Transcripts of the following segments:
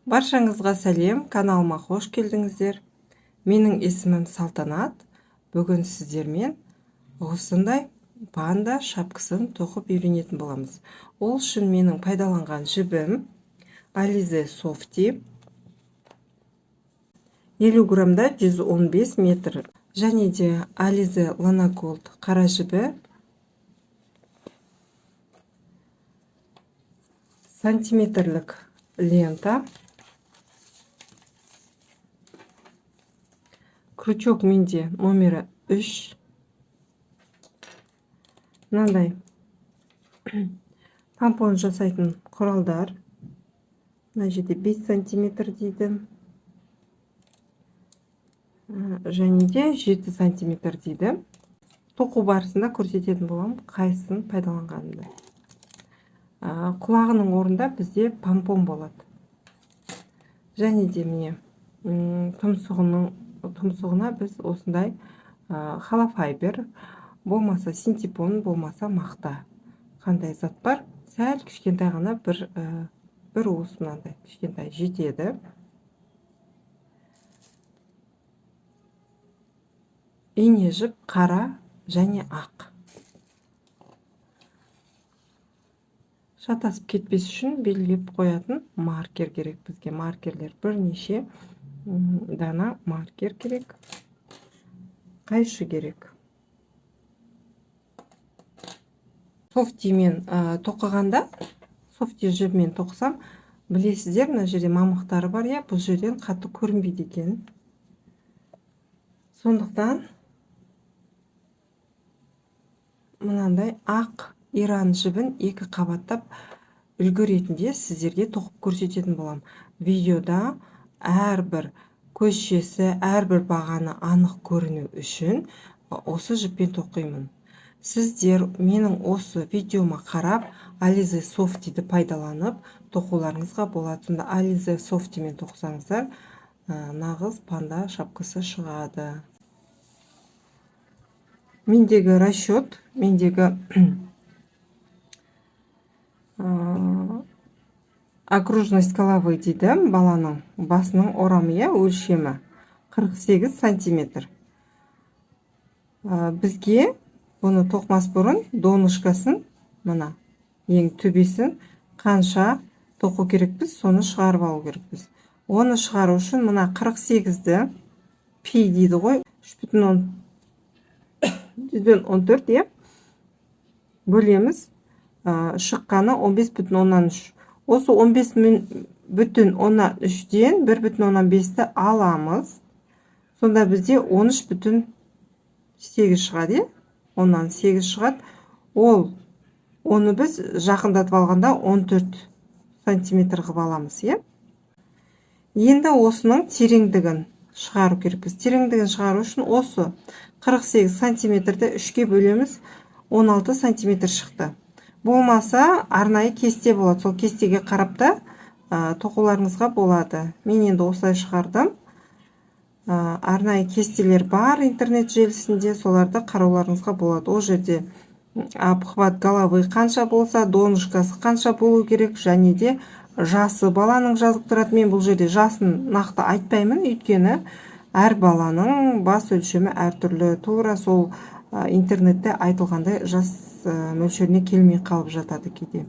Баршаңызға сәлем, каналыма қош келдіңіздер. Менің есімім Салтанат. Бүгін сіздермен осындай панда шапкасын тоқып үйренетін боламыз. Ол үшін менің пайдаланған жібім Alize Softy 50 граммда 115 метр және де Alize Lana Gold қара жібі сантиметрлік лента, крючок менде номері 3, мынандай помпон жасайтын құралдар, мына жерде 5 сантиметр дейді және де 7 сантиметр дейді. Тоқу барысында көрсететін боламын қайсысын пайдаланғанымды. Құлағының орнында бізде помпон болады. Және де міне тұмсығына біз осындай холофайбер, болмаса синтепон, болмаса мақта, қандай зат бар, сәл кішкентай ғана бір уыс мынандай кішкентай жетеді. Ине жіп қара және ақ. Шатасып кетпес үшін белгілеп қоятын маркер керек бізге. Маркерлер бірнеше дана маркер керек, қайшы керек. Софтимен тоқығанда, софти жібімен тоқысам, білесіздер, мына жерде мамықтары бар, иә, бұл жерден қатты көрінбейді екен. Сондықтан мынандай ақ иран жібін екі қабаттап үлгі ретінде сіздерге тоқып көрсететін боламын. Видеода әрбір көшесі, әрбір бағаны анық көріну үшін осы жіппен тоқимын. Сіздер менің осы видеома қарап Alize Softy'ді пайдаланып тоқуларыңызға болады. Сонда Alize Softy'мен тоқысаңыздар, нағыз панда шапкасы шығады. Мендегі расчет, мендегі окружность головы дейді, баланың басының орамы, иә, өлшемі 48 сантиметр. Бізге бұны тоқмас бұрын донышкасын, мына ең төбесін қанша тоқу керекпіз, соны шығарып алу керекпіз. Оны шығару үшін мына 48-ді пи дейді ғой, үш бүтін жүзден он төрт, иә, бөлеміз. Шыққаны он бес бүтін оннан үш. Осы он бес бүтін оннан үштен бір бүтін оннан бесті аламыз. Сонда бізде он үш бүтін сегіз шығады, иә? Оннан сегіз шығады. Оны біз жақындатып алғанда он төрт сантиметр қылып аламыз, иә? Енді осының тереңдігін шығару керекпіз. Тереңдігін шығару үшін осы 48 сантиметрді үшке бөлеміз, 16 сантиметр шықты. Болмаса арнайы кесте болады. Сол кестеге қарап та, тоқуларыңызға болады. Мен енді осылай шығардым. Арнайы кестелер бар интернет желісінде, соларды қарауларыңызға болады. Ол жерде обхват головы қанша болса, донышкасы қанша болу керек, және де жасы баланың жазылып тұрады. Мен бұл жерде жасын нақты айтпаймын, өйткені әр баланың бас өлшемі әртүрлі. Тура сол интернетте айтылғандай жас мөлшеріне келмей қалып жатады кейде.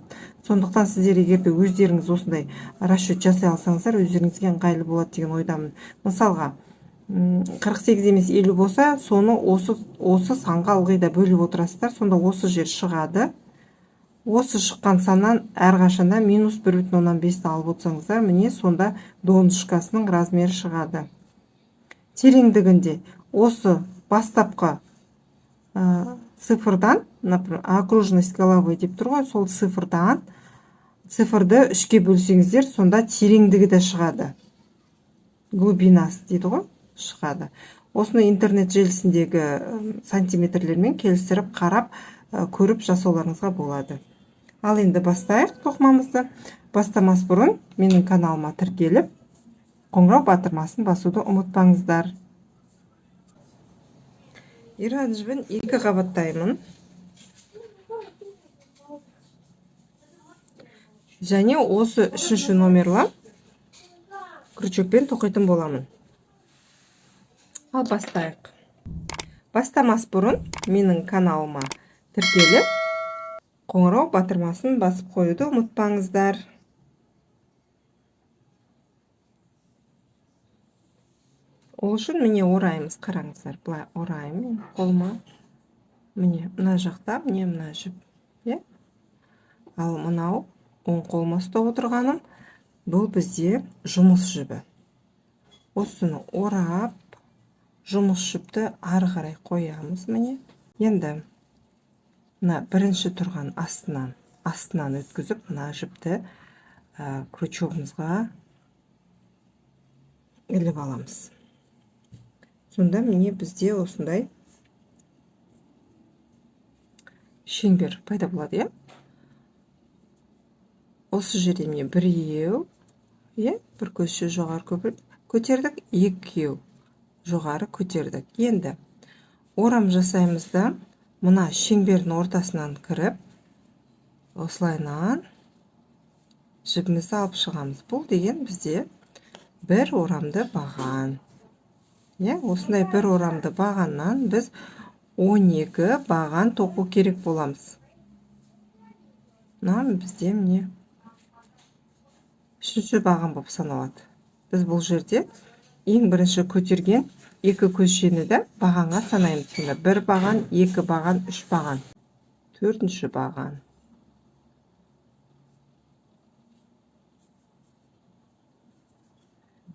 Сондықтан сіздер егер де өздеріңіз осындай расчет жасай алсаңыздар, өздеріңізге ыңғайлы болады деген ойдамын. Мысалға, 48 емес 50 болса, соны осы санға ылғи да бөліп отырасыздар. Сонда осы жер шығады. Осы шыққан саннан әрқашанда минус бір бүтін оннан бесті алып отырсаңыздар, міне сонда донышкасының размері шығады. Тереңдігінде осы бастапқы цифрдан, например, окружность головы деп тұр ғой, сол цифрдан цифрды үшке бөлсеңіздер, сонда тереңдігі де шығады. Глубинасы дейді ғой, шығады. Осыны интернет желісіндегі сантиметрлермен келістіріп қарап, көріп жасауларыңызға болады. Ал енді бастайық тоқымамызды. Бастамас бұрын менің каналыма тіркеліп, қоңырау батырмасын басуды ұмытпаңыздар. Иран жібін екі қабаттаймын. Және осы үшінші номерлі Крючокпен тоқитын боламын. Ал бастайық. Бастамас бұрын менің каналыма тіркеліп, қоңырау батырмасын басып қоюды ұмытпаңыздар. Ол үшін міне ораймыз, қараңыздар, былай ораймын мен қолыма. Міне мына жақта, міне мына жіп, иә? Ал мынау оң қолыма ұстап отырғаным, бұл бізде жұмыс жібі. Осыны орап, жұмыс жіпті ары қарай қоямыз міне. Енді мына бірінші тұрған астынан өткізіп, мына жіпті крючогымызға іліп аламыз. Сонда міне бізде осындай шеңбер пайда болады, иә? Осы жерде міне біреу, иә, бір көзше жоғары көтердік, екеу жоғары көтердік. Енді орам жасаймыз да, мына шеңбердің ортасынан кіріп, осылайынан жібімізді алып шығамыз. Бұл деген бізде бір орамды баған. Иә, осындай бір орамды бағаннан біз 12 баған тоқу керек боламыз. Мына бізде міне үшінші баған болып саналады. Біз бұл жерде ең бірінші көтерген екі көзшені де бағанға санаймыз. Сонда бір баған, екі баған, үш баған, төртінші баған.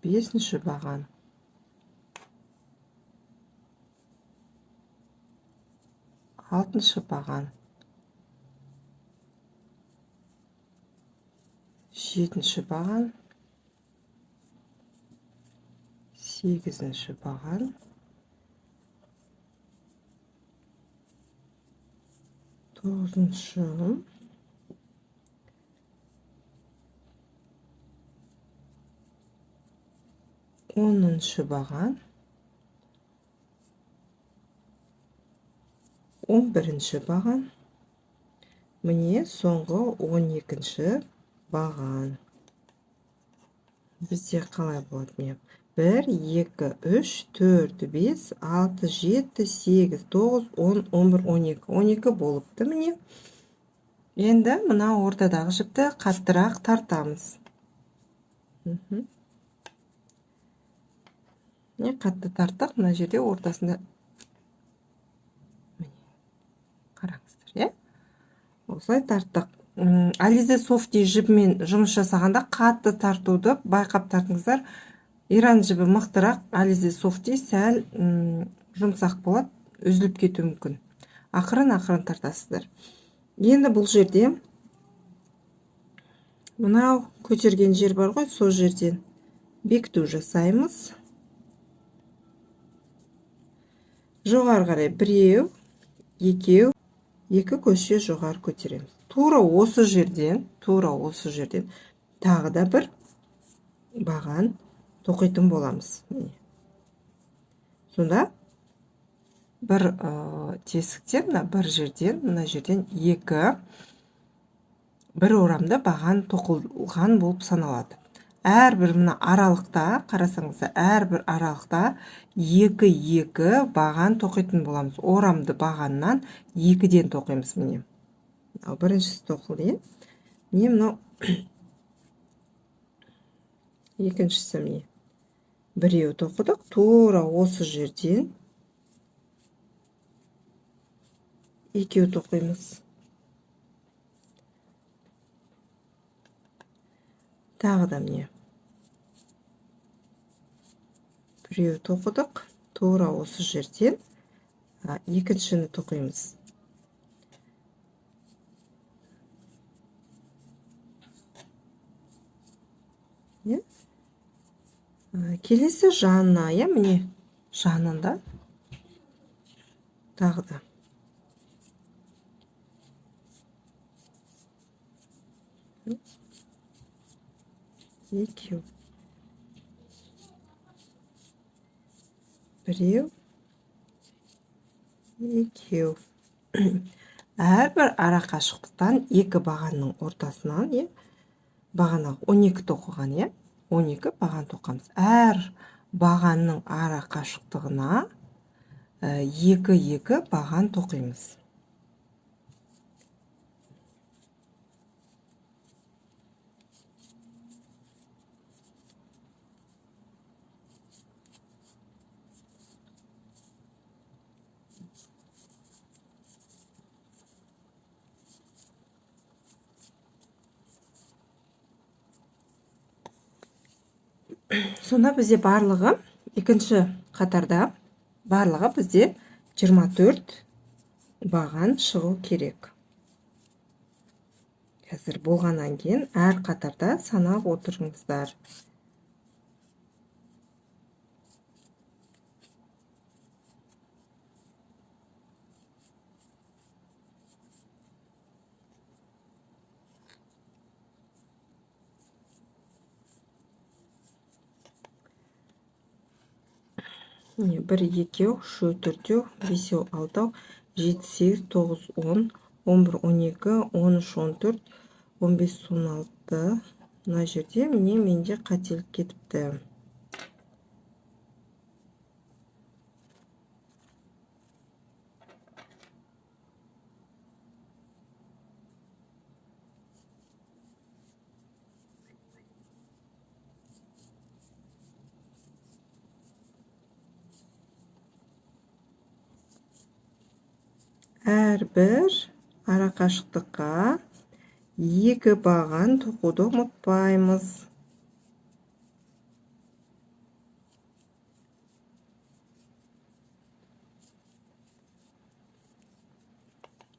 Бесінші баған. Алтыншы баған. Жетінші баған. Сегізінші баған. Тоғызыншы. Оныншы баған. 11-ші баған. Міне соңғы 12-ші баған. Бізде қалай болады міне? 1, 2, 3, 4, 5, 6, 7, 8, 9, 10, 11, 12. 12 болыпты міне. Енді мына ортадағы жіпті қаттырақ тартамыз. Міне қатты тарттық, мына жерде ортасында міне қараңыздар, иә? Осылай тарттық. Alize Softy жібімен жұмыс жасағанда қатты тартуды байқап тартыңыздар. Иран жібі мықтырақ, Alize Softy сәл жұмсақ болады, үзіліп кетуі мүмкін. Ақырын-ақырын тартасыздар. Енді бұл жерде мынау көтерген жер бар ғой, сол жерден бекіту жасаймыз. Жоғары қарай біреу, екеу, екі көзше жоғары көтереміз. Тура осы жерден, тура осы жерден тағы да бір баған тоқитын боламыз. Міне. Сонда бір тесіктен, мына бір жерден, мына жерден екі бір орамды баған тоқылған болып саналады. Әрбір мына аралықта, қарасаңыздар, әрбір аралықта екі-екі баған тоқитын боламыз. Орамды бағаннан екіден тоқимыз міне. Мынау біріншісі тоқылды, иә? Міне мынау екіншісі міне. Біреу тоқыдық, тура осы жерден екеу тоқимыз. Тағы да міне. Біреу тоқыдық, тура осы жерден екіншіні тоқимыз. Иә? Келесі жанына, иә, міне жанында тағы да. Екеу. Біреу, екеу. Әрбір ара қашықтықтан екі бағанның ортасынан, иә, бағана 12 тоқыған, иә, 12 баған тоқамыз. Әр бағанның ара қашықтығына 2-2 баған тоқимыз. Сонда бізде барлығы екінші қатарда барлығы бізде 24 баған шығу керек. Қазір болғаннан кейін әр қатарда санап отырыңыздар. Міне 1, 2, 3, 4, 5, 6, 7, 8, 9, 10, 11, 12, 13, 14, 15, 16. Мына жерде міне менде қателік кетіпті. Әрбір арақашықтыққа 2 баған тоқуды ұмытпаймыз.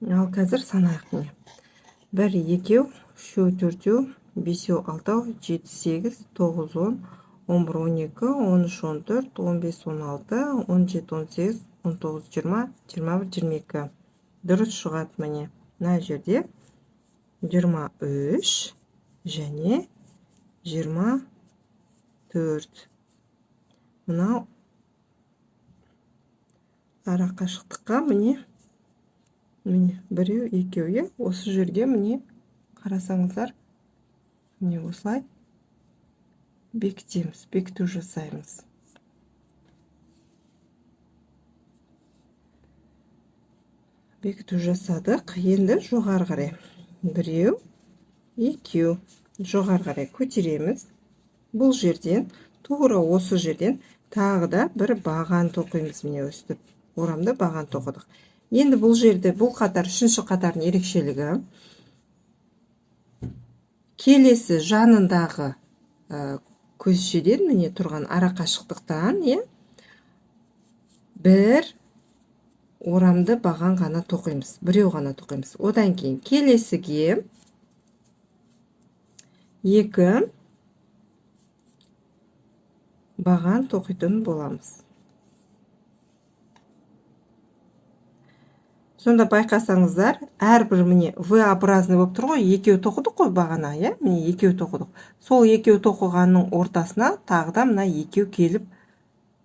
Ал қазір санайық міне. 1, 2, 3, 4, 5, 6, 7, 8, 9, 10, 11, 12, 13, 14, 15, 16, 17, 18, 19, 20, 21, 22. Дұрыс шығады міне. Мына жерде 23 және 24. Мынау арақашықтыққа міне міне біреу, екеу, осы жерге міне қарасаңыздар, міне осылай бекітеміз, бекіту жасаймыз. Бекіту жасадық. Енді жоғары қарай біреу, екеу, жоғары қарай көтереміз. Бұл жерден, тура осы жерден тағы да бір баған тоқимыз. Міне өстіп орамды баған тоқыдық. Енді бұл жерде бұл қатар үшінші қатардың ерекшелігі, келесі жанындағы көзшеден міне тұрған арақашықтықтан бір орамды баған ғана тоқимыз, біреу ғана тоқимыз. Одан кейін келесіге 2 баған тоқитын боламыз. Сонда байқасаңыздар, әрбір міне V-образный болып тұр ғой, екеу тоқыдық қой бағана, иә? Міне екеу тоқыдық. Сол екеу тоқығанның ортасына тағы да мына екеу келіп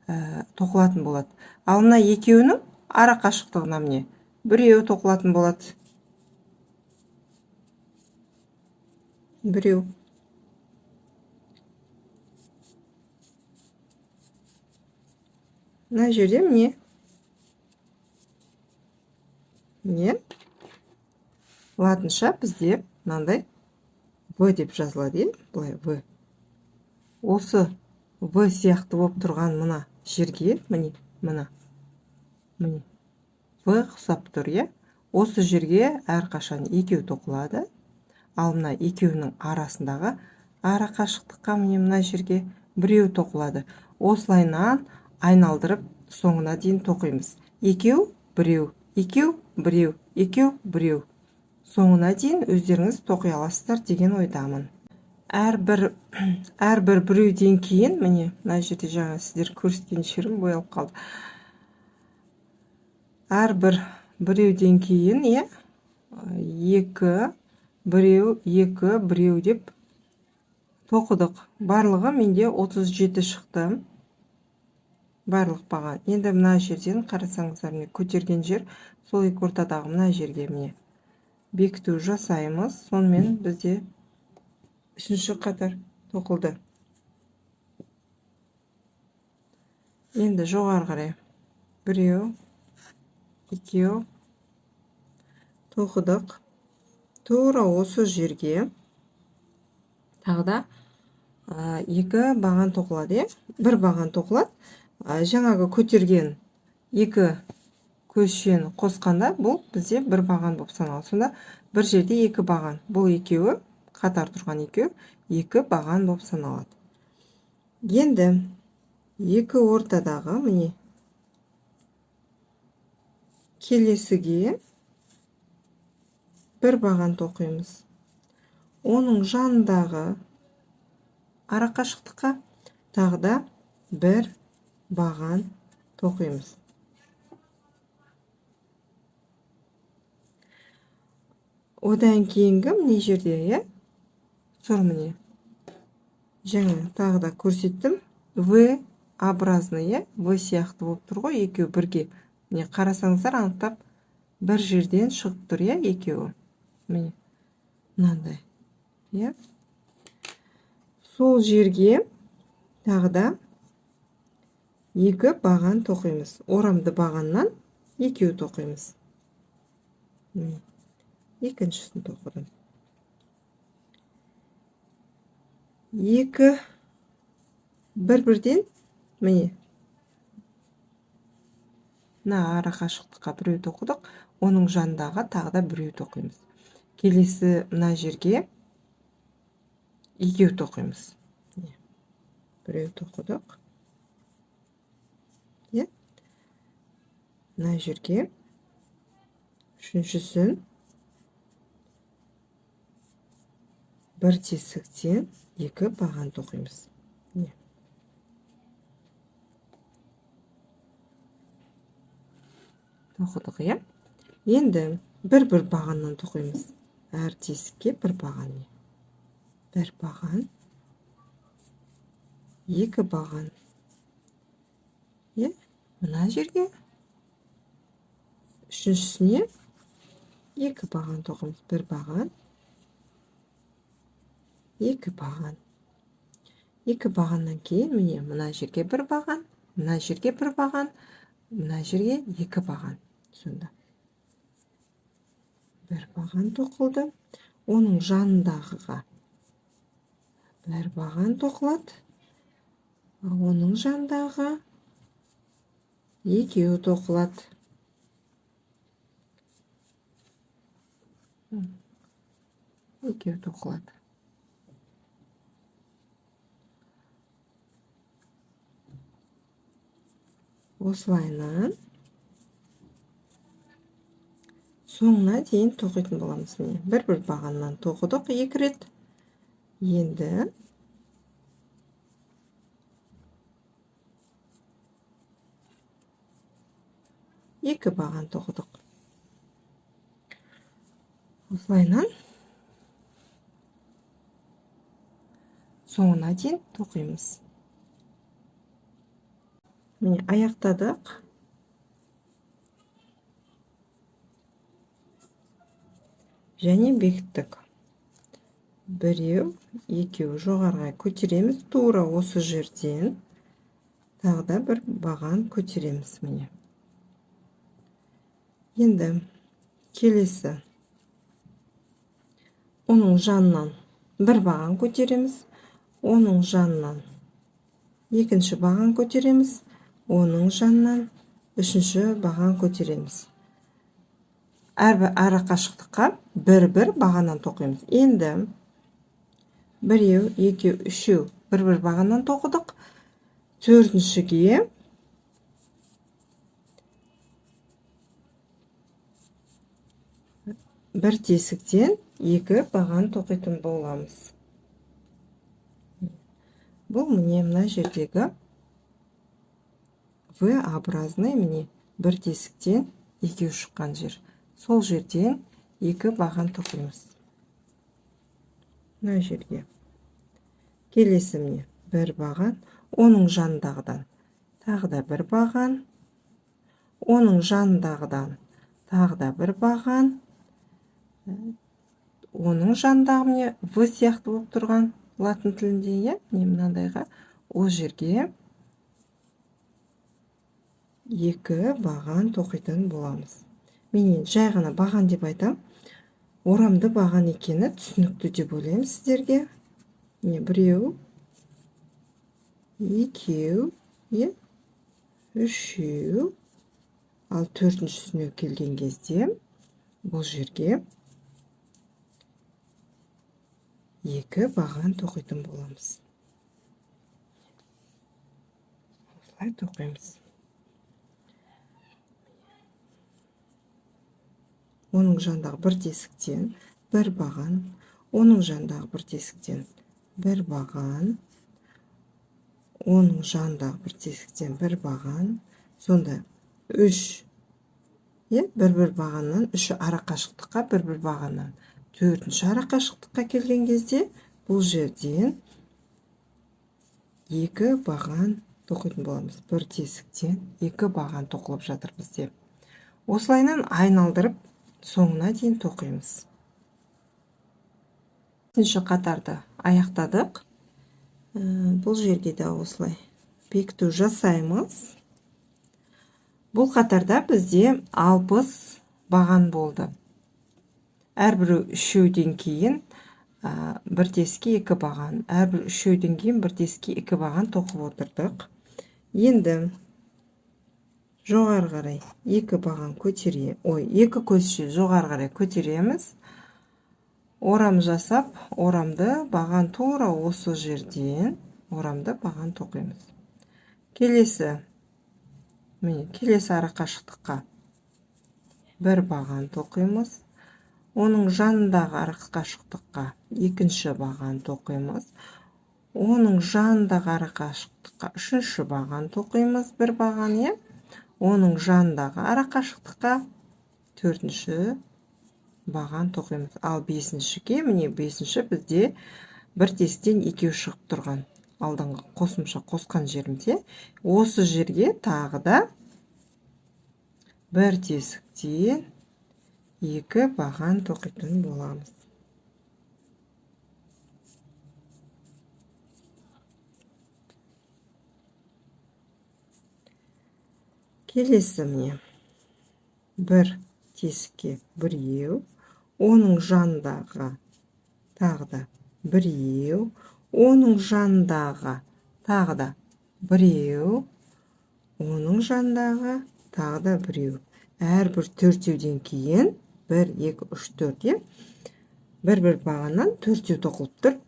тоқылатын болады. Ал мына екеуінің ара қашықтығына міне біреу тоқылатын болады. Біреу. Мына жерде міне не? Латынша бізде мынандай В деп жазылады, е? Былай В. Осы В сияқты болып тұрған мына жерге, міне, мына, міне, В ұқсап тұр, е? Осы жерге әрқашан екеу тоқылады. Ал мына екеуінің арасындағы ара қашықтыққа міне мына жерге біреу тоқылады. Осылайынан айналдырып соңына дейін тоқимыз. Екеу, біреу, екеу, біреу, екеу, біреу. Соңына дейін өздеріңіз тоқи аласыздар деген ойдамын. Әрбір біреуден кейін, міне, мына жерде жаңа сіздер көрсеткен жерім боялып қалды. Әрбір біреуден кейін, иә, екі, біреу, екі, біреу деп тоқыдық. Барлығы менде 37 шықты. Барлық баған. Енді мына жерден қарасаңыздар, міне көтерген жер, сол екі ортадағы мына жерге міне бекіту жасаймыз. Сонымен бізде үшінші қатар тоқылды. Енді жоғары қарай біреу, екеу тоқыдық. Тура осы жерге тағы да екі баған тоқылады, иә? Бір баған тоқылады. Жаңағы көтерген екі көзшені қосқанда бұл бізде бір баған болып саналады. Сонда бір жерде екі баған. Бұл екеуі, қатар тұрған екеуі, екі баған болып саналады. Енді екі ортадағы міне келесіге бір баған тоқимыз. Оның жанындағы арақашықтыққа тағы да бір баған тоқимыз. Одан кейінгі міне жерде, иә, тұр міне. Жаңа тағы да көрсеттім. V-образный, иә, V сияқты болып тұр ғой, екеуі бірге. Міне қарасаңыздар, анықтап бір жерден шығып тұр, иә, екеуі. Міне мынандай, иә. Сол жерге тағы да екі баған тоқимыз. Орамды бағаннан екеу тоқимыз. Міне екіншісін тоқыдым. Екі бір-бірден міне мына арақашықтыққа біреу тоқыдық, оның жанындағы тағы да біреу тоқимыз. Келесі мына жерге екеу тоқимыз. Біреу тоқыдық. Иә. Мына жерге үшіншісін бір тесіктен екі баған тоқимыз. Тоқыдық, иә. Енді бір-бір бағаннан тоқимыз. Әр тесікке бір баған. Бір баған, екі баған. Иә, мына жерге үшіншісіне екі баған тоқимыз. Бір баған, екі баған. Екі бағаннан кейін міне мына жерге бір баған, мына жерге бір баған, мына жерге екі баған. Сонда бір баған тоқылды, оның жанындағыға бір баған тоқылады, оның жанындағы екеуі тоқылады. Екеуі тоқылады. Осылайынан соңына дейін тоқитын боламыз. Міне бір-бір бағаннан тоқыдық екі рет. Енді екі баған тоқыдық. Осылайынан соңына дейін тоқимыз. Міне аяқтадық. Және бекіттік. Біреу, екеу жоғарыға көтереміз. Тура осы жерден тағы да бір баған көтереміз. Міне. Енді келесі оның жанынан бір баған көтереміз, оның жанынан екінші баған көтереміз, оның жанынан үшінші баған көтереміз. Әрбір арақашықтыққа бір-бір бағаннан тоқимыз. Енді біреу, екеу, үшеу бір-бір бағаннан тоқыдық. Төртіншіге бір тесіктен екі баған тоқитын боламыз. Бұл міне мына жердегі V-образный міне бір тесіктен екеу шыққан жер. Сол жерден екі баған тоқимыз. Мына жерге. Келесі міне бір баған, оның жанындағыдан тағы да бір баған, оның жанындағыдан тағы да бір баған, оның жанындағы міне В сияқты болып тұрған латын тілінде, иә, міне мынандайға, ол жерге 2 баған тоқитын боламыз. Мен енді жай ғана баған деп айтам. Орамды баған екені түсінікті деп ойлаймын сіздерге. Міне біреу, екеу, үшеу. Ал төртіншісіне келген кезде бұл жерге 2 баған тоқитын боламыз. Осылай тоқимыз. Оның жанындағы бір тесіктен бір баған, оның жанындағы бір тесіктен бір баған, оның жанындағы бір тесіктен бір баған, сонда 3, бір-бір бағаннан, 3 ара қашықтыққа бір-бір бағаннан, 4-ші ара қашықтыққа келген кезде бұл жерден 2 баған тоқитын боламыз. Бір тесіктен 2 баған тоқылып жатыр бізде. Осылайынан айналдырып соңына дейін тоқимыз. 5-ші қатарды аяқтадық. Бұл жерге де осылай бекіту жасаймыз. Бұл қатарда бізде 60 баған болды. Әрбір үшеуден кейін бір тесікке 2 баған, әрбір үшеуден кейін бір тесікке 2 баған тоқып отырдық. Енді жоғары қарай 2 баған көтере, 2 көзше жоғары қарай көтереміз. Орам жасап, орамды баған тура осы жерден орамды баған тоқимыз. Келесі, міне, келесі ара қашықтыққа бір баған тоқимыз. Оның жанындағы ара қашықтыққа екінші баған тоқимыз. Оның жанындағы ара қашықтыққа үшінші баған тоқимыз, бір баған, иә. Оның жанындағы ара қашықтыққа төртінші баған тоқимыз. Ал бесіншіге, міне бесінші бізде бір тесіктен екеу шығып тұрған алдыңғы қосымша қосқан жерімде, осы жерге тағы да бір тесіктен 2 баған тоқитын боламыз. Келесі міне бір тесікке біреу, оның жанындағы тағы да біреу, оның жанындағы тағы да біреу, оның жанындағы тағы да біреу. Әрбір төртеуден кейін 1, 2, 3, 4, бір-бір бағаннан төртеу тоқылып тұр.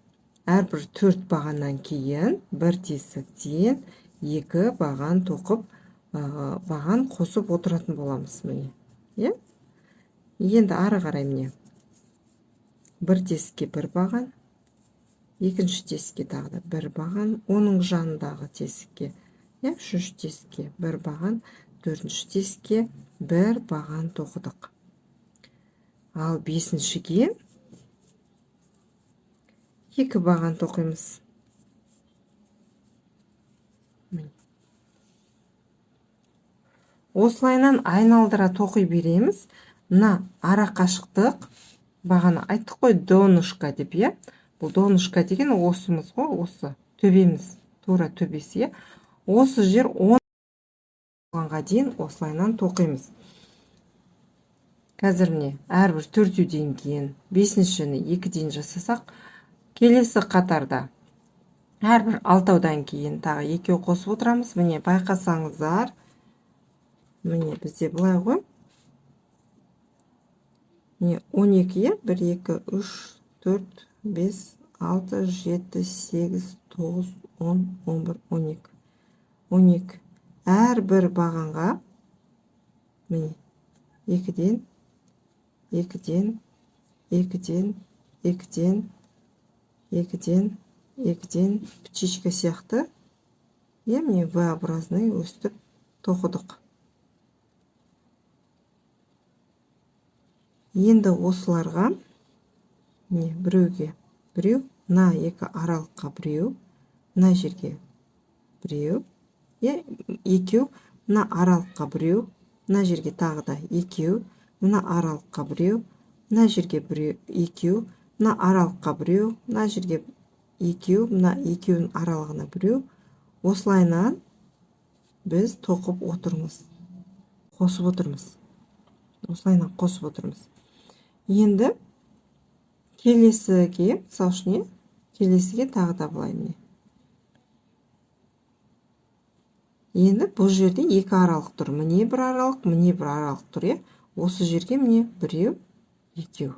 Әрбір 4 бағаннан кейін бір тесіктен 2 баған тоқып, баған қосып отыратын боламыз міне. Иә? Енді ары қарай міне бір тесікке бір баған, екінші тесікке тағы да бір баған, оның жанындағы тесікке, иә, үшінші тесікке бір баған, төртінші тесікке бір баған тоқыдық. Ал бесіншіге 2 баған тоқимыз. Осылайынан айналдыра тоқи береміз. Мына ара қашықтық бағана айттық қой, донышка деп, иә. Бұл донышка деген осымыз ғой, осы төбеміз, тура төбесі, иә. Осы жер 10 болғанға дейін осылайынан тоқимыз. Қазір міне әрбір төртеуден кейін бесіншіні 2-ден жасасақ, келесі қатарда әрбір алтаудан кейін тағы екеу қосып отырамыз. Міне байқасаңыздар, міне бізде былай ғой. Міне 12, иә, 1, 2, 3, 4, 5, 6, 7, 8, 9, 10, 11, 12. 12. Әрбір бағанға міне 2-ден, 2-ден, 2-ден, 2-ден, 2-ден, 2-ден птичка сияқты, иә, міне V-образный өстіп тоқыдық. Енді осыларға міне біреуге біреу, мына екі аралыққа біреу, мына жерге біреу, иә, екеу, мына аралыққа біреу, мына жерге тағы да екеу, мына аралыққа біреу, мына жерге біреу, екеу, мына аралыққа біреу, мына жерге екеу, мына екеуінің аралығына біреу. Осылайынан біз тоқып отырмыз. қосып отырмыз. Осылайынан қосып отырмыз. Енді келесіге, мысалы үшін, келесіге тағы да былай міне. Енді бұл жерде екі аралық тұр. Міне бір аралық, міне бір аралық тұр, иә. Осы жерге міне біреу, екеу.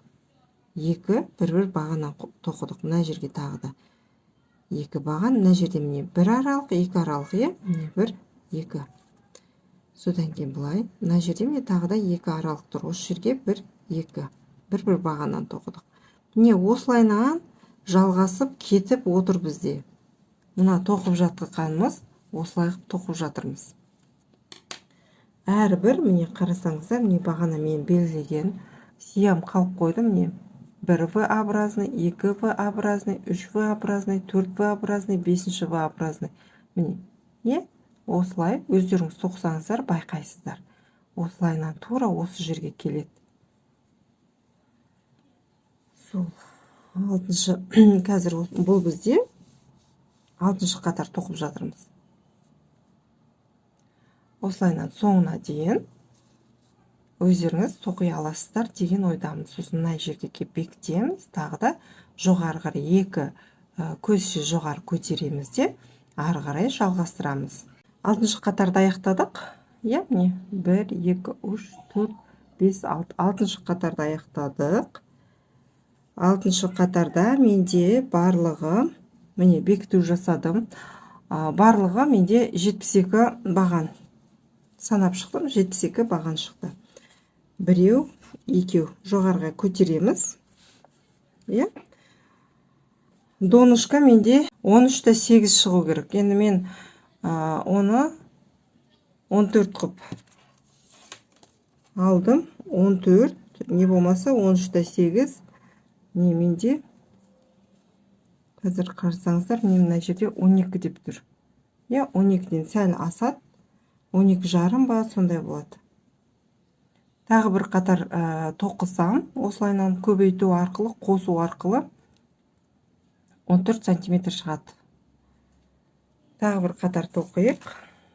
Екі бір-бір бағаннан тоқыдық. Мына жерге тағы да екі баған. Мына жерде міне бір аралық, екі аралық, иә. Міне бір, екі. Содан кейін былай. Мына жерде міне тағы да екі аралық тұр. Осы жерге бір, екі. Бір-бір бағаннан тоқыдық. Міне осылайынан жалғасып кетіп отыр бізде. Мына тоқып жатқанымыз осылай қылып тоқып жатырмыз. Әрбір міне қарасаңыздар, міне бағана мен белгілеген сиям қалып қойды. Міне 1 V-образный, 2 V-образный, 3 V-образный, 4 V-образный, 5 V-образный. Міне, не? Осылай өздеріңіз тоқысаңыздар байқайсыздар. Осылайынан тура осы жерге келеді. Сол алтыншы, қазір бұл бізде алтыншы қатар тоқып жатырмыз. Осылайынан соңына дейін өздеріңіз тоқи аласыздар деген ойдамын. Сосын мына жерге келіп бекітеміз, тағы да жоғары қарай екі көзше жоғары көтереміз де ары қарай жалғастырамыз. Алтыншы қатарды аяқтадық. Иә, міне 1, 2, 3, 4, 5, 6. Алтыншы қатарды аяқтадық. Алтыншы қатарда менде барлығы, міне бекіту жасадым. Барлығы менде 72 баған. Санап шықтым, 72 баған шықты. Біреу, екеу жоғарыға көтереміз. Иә. Донышко менде 13-те 8 шығу керек. Енді мен оны 14 қып алдым. 14, не болмаса 13-те 8. Не менде қазір қарасаңыздар, міне мына жерде 12 деп тұр. Иә, 12-ден сәл асады. 12,5 ба, сондай болады. Тағы бір қатар тоқысам, осылайынан көбейту арқылы, қосу арқылы 14 сантиметр шығады. Тағы бір қатар тоқиық.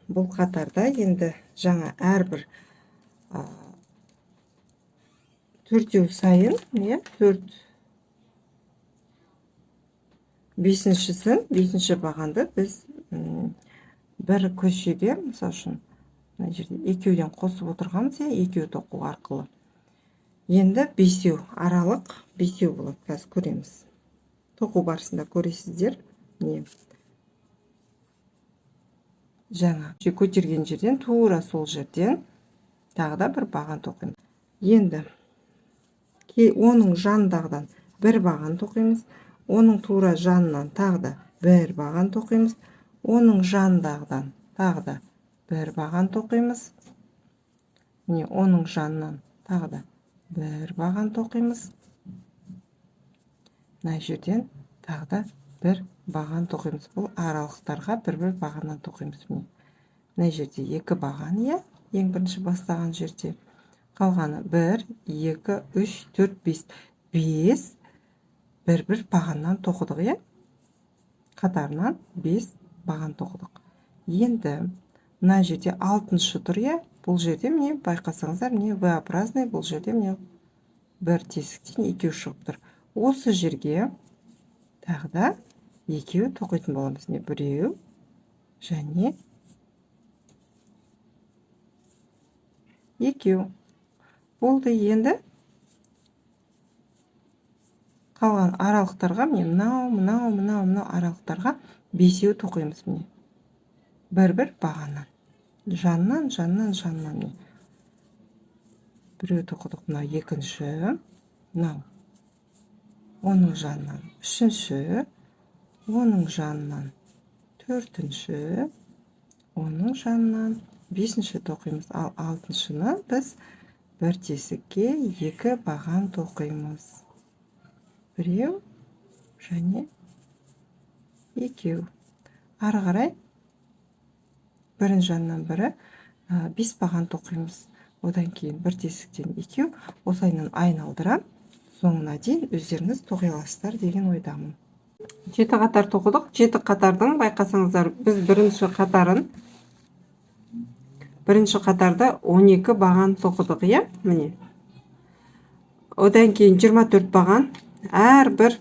Бұл қатарда енді жаңа әрбір төртеу сайын, иә, төрт, бесіншісін, бесінші бағанды біз бір көшеге, мысалы үшін, мына жерде екеуден қосып отырғанбыз, иә, екеу тоқу арқылы. Енді бесеу, аралық бесеу болады, қазір көреміз. Тоқу барысында көресіздер. Міне жаңа көтерген жерден, тура сол жерден тағы да бір баған тоқимыз. Енді оның жанындағыдан бір баған тоқимыз, оның тура жанынан тағы да бір баған тоқимыз, оның жанындағыдан тағы да бір баған тоқимыз. Міне оның жанынан тағы да бір баған тоқимыз. Мына жерден тағы да бір баған тоқимыз. Бұл аралықтарға бір-бір бағаннан тоқимыз. Міне мына жерде екі баған, иә, ең бірінші бастаған жерде. Қалғаны 1, 2, 3, 4, 5. 5 бір-бір бағаннан тоқыдық, иә? Қатарынан 5 баған тоқыдық. Енді мына жерде алтыншы тұр, иә? Бұл жерде міне байқасаңыздар, міне V-образный, бұл жерде міне бір тесіктен екеу шығып тұр. Осы жерге тағы да екеу тоқитын боламыз. Міне біреу және екеу. Болды. Енді қалған аралықтарға міне мынау, мынау, мынау, мынау аралықтарға бесеу тоқимыз міне. Бір-бір бағаннан. Жаннан, жаннан, жаннан міне. Біреу тоқыдық, мынау екінші, мынау оның жанынан үшінші, оның жанынан төртінші, оның жанынан бесінші тоқимыз. Ал алтыншыны біз бір тесікке екі баған тоқимыз. Біреу және екеу. Ары қарай бірінің жанынан бірі бес баған тоқимыз. Одан кейін бір тесіктен екеу. Осылайынан айналдырам. Соңына дейін өздеріңіз тоқи аласыздар деген ойдамын. 7 қатар тоқыдық. 7 қатардың байқасаңыздар, біз бірінші қатарын Бірінші қатарда 12 баған тоқыдық, иә? Міне. Одан кейін 24 баған. Әрбір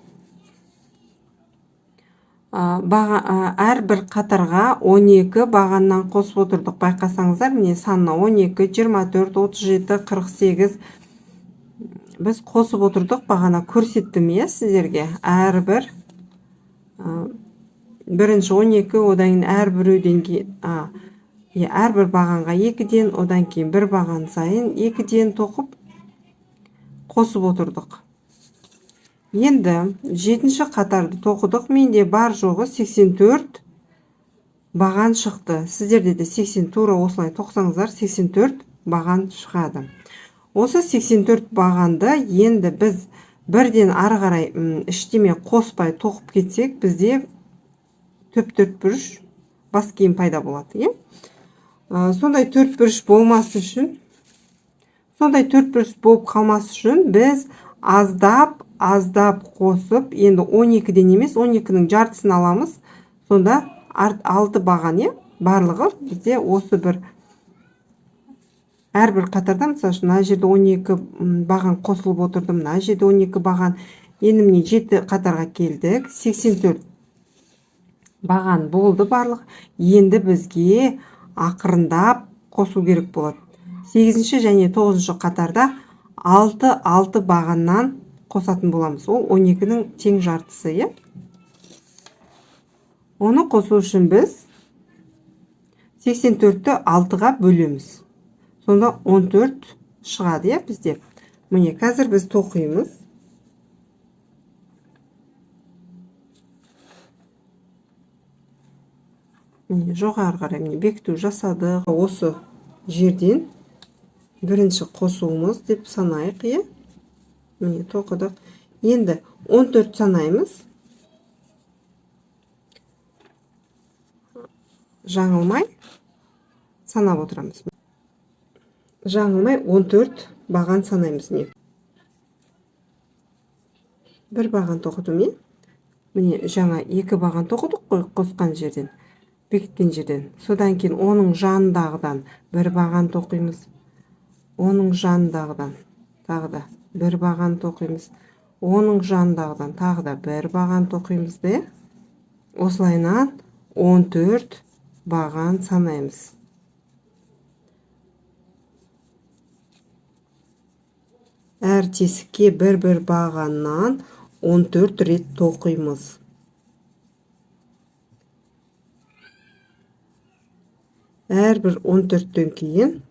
қатарға 12 бағаннан қосып отырдық. Байқасаңыздар, міне санына 12, 24, 37, 48 біз қосып отырдық. Бағана көрсеттім, иә, сіздерге. Әрбір бірінші 12, одан кейін әрбіреуден кейін әрбір бағанға 2-ден, одан кейін бір баған сайын 2-ден тоқып қосып отырдық. Енді 7-ші қатарды тоқыдық. Менде бар жоғы 84 баған шықты. Сіздерде де 80 тура осылай тоқсаңыздар 84 баған шығады. Осы 84 бағанды енді біз бірден ары қарай іштеме қоспай тоқып кетсек, бізде төп-төрт бұрыш бас киім пайда болады, иә? Сондай төрт бұрыш болмас үшін, сондай төрт бұрыш болып қалмас үшін біз аздап аздап қосып, енді 12-ден емес, 12-нің жартысын аламыз. Сонда 6 баған, иә? Барлығы бізде осы бір әрбір қатарда, мысалы үшін, мына жерде 12 баған қосылып отырды, мына жерде 12 баған. Енді міне 7 қатарға келдік, 84 баған болды барлық. Енді бізге ақырындап қосу керек болады. 8-ші және 9-шы қатарда 6-6 бағаннан қосатын боламыз. Ол 12-нің тең жартысы, иә? Оны қосу үшін біз 84-ті 6-ға бөлеміз. Сонда 14 шығады, иә, бізде. Міне, қазір біз тоқимыз. Міне, жоғары қарай міне бекіту жасадық. Осы жерден бірінші қосуымыз деп санайық, иә? Міне, тоқыдық. Енді 14 санаймыз. Жаңылмай санап отырамыз. Жаңылмай 14 баған санаймыз. Міне. Бір баған тоқыдым, иә? Міне, жаңа 2 баған тоқыдық қой қосқан жерден, бекіткен жерден. Содан кейін оның жанындағыдан бір баған тоқимыз. Оның жанындағыдан тағы да бір баған тоқимыз. Оның жанындағыдан тағы да бір баған тоқимыз, де. Осылайынан 14 баған санаймыз. Әр тесікке бір-бір бағаннан 14 рет тоқимыз. Әрбір 14-тен кейін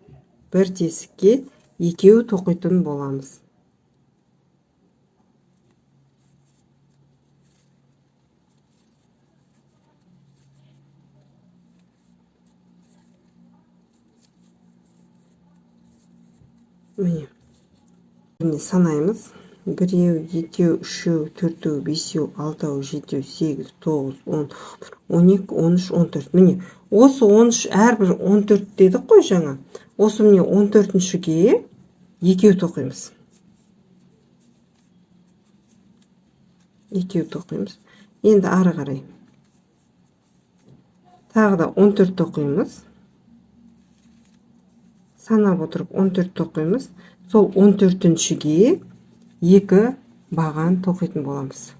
бір тесікке екеу тоқитын боламыз. Міне, міне санаймыз. Біреу, екеу, үшеу, төртеу, бесеу, алтау, жетеу, сегіз, тоғыз, он, он екі, он үш, он төрт. Міне, осы 13, әрбір 14 дедік қой жаңа. Осы міне 14-шіге екеу тоқимыз. Екеу тоқимыз. Енді ары қарай тағы да 14 тоқимыз. Санап отырып 14 тоқимыз. Сол 14-шіге 2 баған тоқитын боламыз.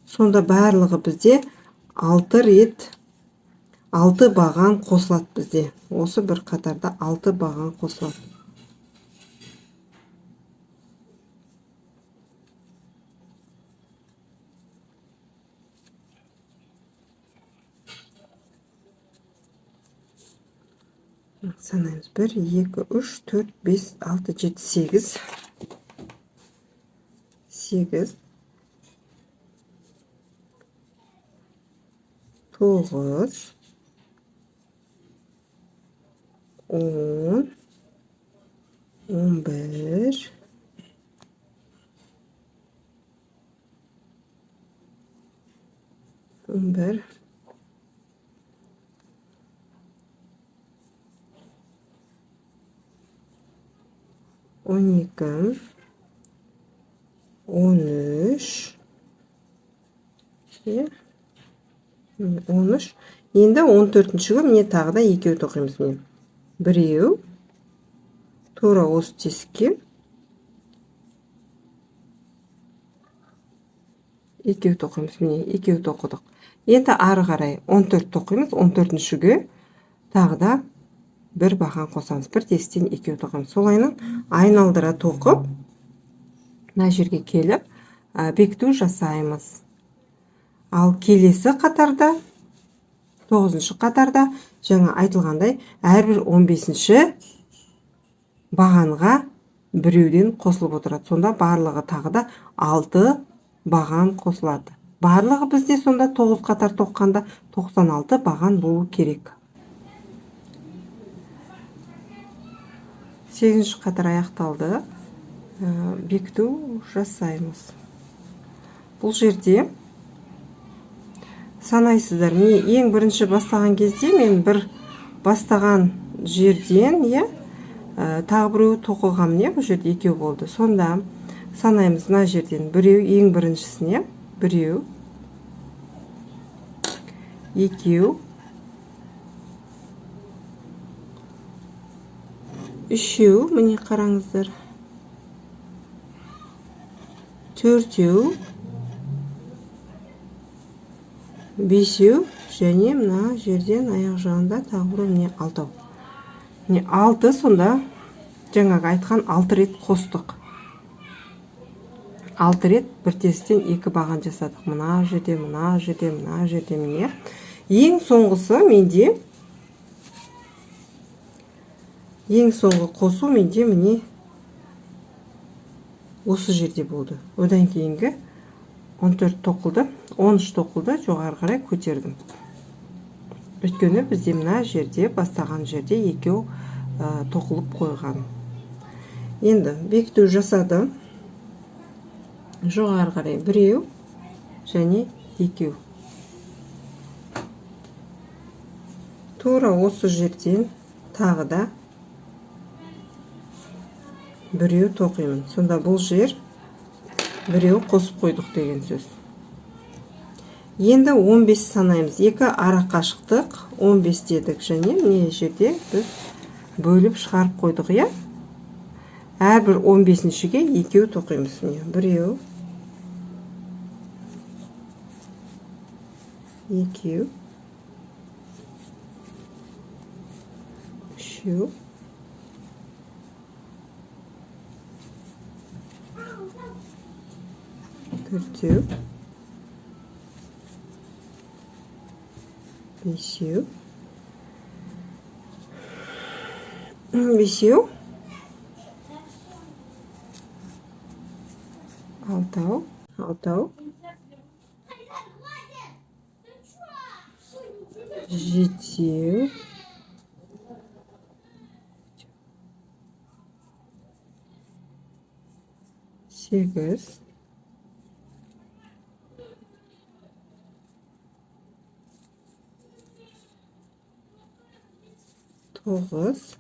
Сонда барлығы бізде 6 рет 6 баған қосылады бізде. Осы бір қатарда 6 баған қосылады. Санаймыз. 1, 2, 3, 4, 5, 6, 7, 8. 8. 9, 10, 11, 11, 12, 13, Міне, 13. Енді 14-шіге міне тағы да екеу тоқимыз. Міне біреу, тура осы тесікке екеу тоқимыз. Міне екеу тоқыдық. Енді ары қарай 14 тоқимыз. 14-шіге тағы да бір бақан қосамыз. Бір тесіктен екеу тоқимыз. Солайынан айналдыра тоқып, мына жерге келіп, бекіту жасаймыз. Ал келесі қатарда, 9-шы қатарда, жаңа айтылғандай, әрбір 15-ші бағанға біреуден қосылып отырады. Сонда барлығы тағы да 6 баған қосылады. Барлығы бізде сонда 9 қатар тоққанда 96 баған болу керек. 8-ші қатар аяқталды. Бекіту жасаймыз. Бұл жерде санайсыздар. Міне, ең бірінші бастаған кезде мен бір бастаған жерден, тағы біреу тоқыған, міне бұл жерде екеу болды. Сонда санаймыз, мына жерден біреу, ең біріншісіне біреу, екеу, үшеу, міне қараңыздар, төртеу, бесеу, және мына жерден аяқ жағында тағы біреу, міне алтау. Міне алты, сонда жаңағы айтқан 6 рет қостық. 6 рет бір тесіктен 2 баған жасадық. Мына жерде, мына жерде, мына жерде, міне. Ең соңғысы менде, ең соңғы қосу менде міне осы жерде болды. Одан кейінгі 14 тоқылды, 13 тоқылды жоғары қарай көтердім. Өйткені бізде мына жерде, бастаған жерде екеу тоқылып қойған. Енді бекіту жасады. Жоғары қарай біреу және екеу. Тура осы жерден тағы да біреу тоқимын. Сонда бұл жер біреу қосып қойдық деген сөз. Енді 15 санаймыз. 2 ара қашықтық 15 дедік, және міне жерде біз бөліп шығарып қойдық, иә? Әрбір 15-шіге екеу тоқимыз. Міне біреу, екеу, үшеу, төртеу, бесеу, бесеу, алтау, алтау, жетеу, сегіз, тоғыз,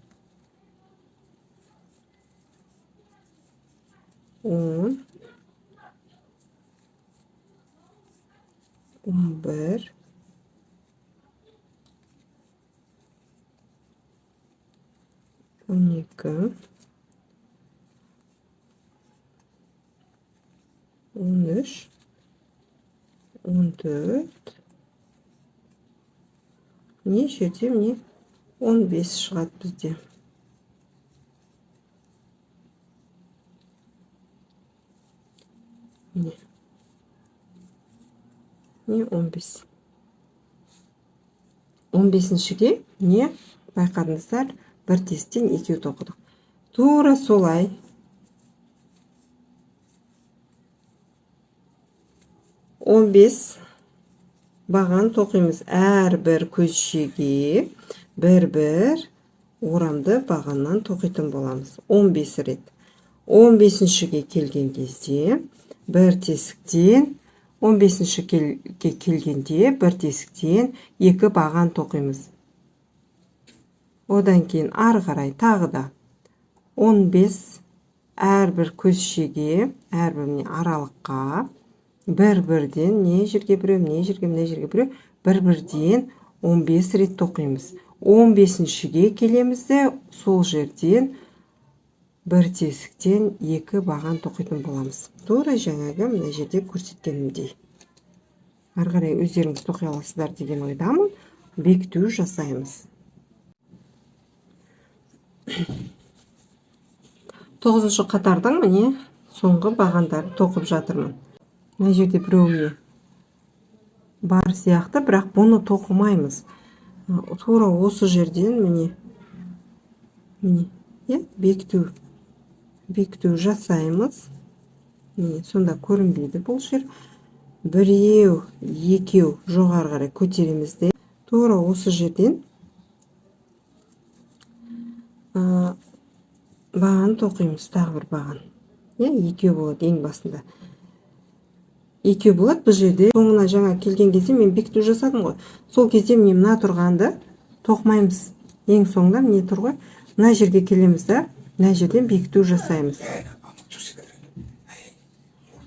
10, 11, 12, 13, 14, міне жерде міне 15 шығады бізде. Міне. Міне 15. 15-шіге міне байқадыңыздар, бір тесіктен екеу тоқыдық. Тура солай 15 баған тоқимыз. Әрбір көзшеге бір-бір орамды бағаннан тоқитын боламыз. 15 рет. 15-шіге келген кезде бір тесіктен, 15-шіге келгенде бір тесіктен екі баған тоқимыз. Одан кейін ары қарай тағы да 15 әрбір көзшеге, әрбір міне аралыққа Бір-бірден не жерге біреу, не жерге, мына жерге біреу, бір-бірден 15 рет тоқимыз. 15-шіге келеміз де, сол жерден бір тесіктен 2 баған тоқитын боламыз. Тура жаңағы мына жерде көрсеткенімдей. Ары қарай өздеріңіз тоқи аласыздар деген ойдамын. Бекіту жасаймыз. 9-шы қатардың міне соңғы бағандарын тоқып жатырмын. Мына жерде біреуіне бар сияқты, бірақ бұны тоқымаймыз. Тура осы жерден міне, міне, иә, бекіту жасаймыз. Міне, сонда көрінбейді бұл жер. Біреу, екеу жоғары қарай көтереміз де, тура осы жерден баған тоқимыз, тағы бір баған. Иә, екеу болады ең басында. Екеу болады бұл жерде. Соңына жаңа келген кезде мен бекіту жасадым ғой. Сол кезде міне мына тұрғанды тоқымаймыз. Ең соңында міне тұр ғой. Мына жерге келеміз да, мына жерден бекіту жасаймыз.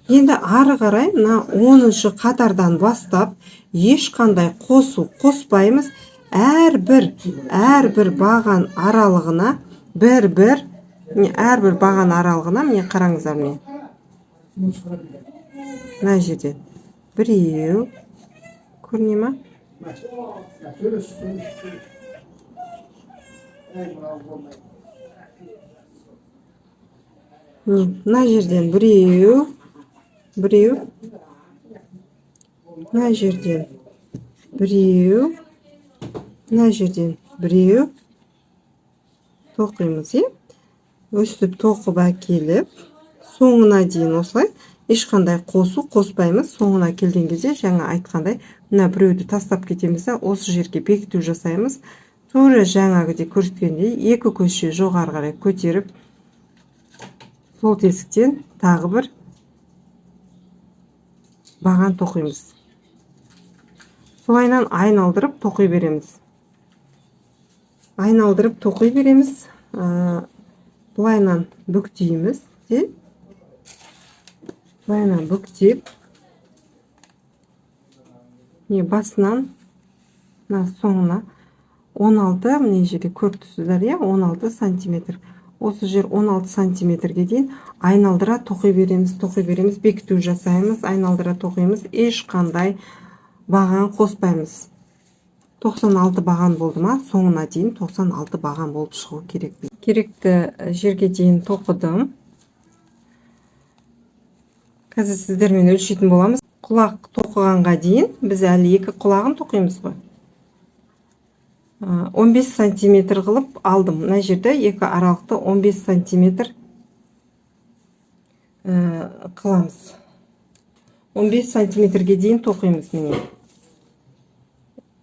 Енді ары қарай мына 10-шы қатардан бастап ешқандай қосу қоспаймыз. Әрбір баған аралығына бір-бір, міне, әрбір баған аралығына міне қараңыздар міне. Мына жерден біреу көріне ма? Міне, мына жерден біреу, біреу, мына жерден біреу, мына жерден біреу тоқимыз, иә? Өстіп тоқып әкеліп, соңына дейін осылай ешқандай қосу қоспаймыз. Соңына келген кезде жаңа айтқандай мына біреуді тастап кетеміз да, осы жерге бекіту жасаймыз. Тура жаңағыдай көрсеткендей екі көзше жоғары қарай көтеріп, сол тесіктен тағы бір баған тоқимыз. Солайынан айналдырып тоқи береміз. Айналдырып тоқи береміз. Былайынан бүктейміз де, былайынан бүктеп, міне басынан мына соңына 16, мына жерде көріп тұрсыздар, иә, 16 сантиметр. Осы жер 16 сантиметрге дейін айналдыра тоқи береміз, тоқи береміз, бекіту жасаймыз, айналдыра тоқимыз, ешқандай баған қоспаймыз. 96 баған болды ма, соңына дейін 96 баған болып шығу керек. Керекті жерге дейін тоқыдым. Қазір сіздермен өлшейтін боламыз. Құлақ тоқығанға дейін біз әлі екі құлағын тоқимыз ғой. 15 сантиметр қылып алдым. Мына жерде екі аралықты 15 сантиметр қыламыз. 15 сантиметрге дейін тоқимыз міне.